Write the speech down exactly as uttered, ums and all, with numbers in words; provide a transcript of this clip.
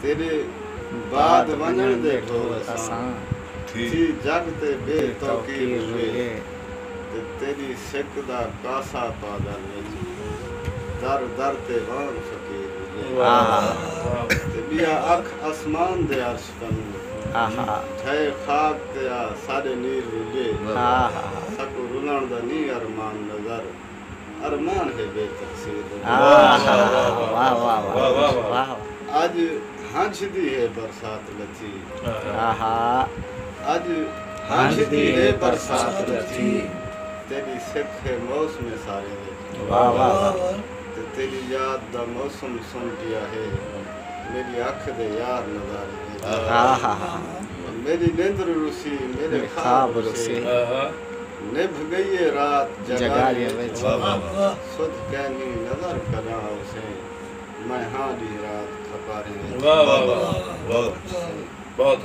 تیݙے بعد ونڄݨ دے ڈھول اساں تھی جڳ تے بے توقیر ہوئے، تے تیݙی سک دا کاسا پاڳل وچ در در تے وانگ فقیر ہوئے۔ تے ٻیا اکھ اسمان دے عرش کنوں ڈھئے خاک تے آ ساݙے نیر ویلے، ساکوں رلݨ دا نی ارمان نظر، ارمان ہے بے تقصیر دے۔ آہا، واہ، واہ، واہ، واہ، واہ۔ اڄ ہنجھ دی ہے برسات لتھی۔ آہا۔ اڄ ہنجھ دی ہے برسات لتھی۔ تیݙی سک ہے موسم سارے دے۔ واہ، واہ، واہ۔ تے تیݙی یاد دا موسم سن پیا ہے۔ میݙی اکھ دے یار نظارے دے۔ آہا۔ میݙی نندر رسی، میݙے خواب رسی۔ نبھ ڳئی ہے رات جڳاریاں وچ۔ سدھ کینی نظر کݙاں آوسیں، میں ہاں ݙینہہ رات کھپاریں وچ۔ واہ، واہ، واہ، واہ۔ بہت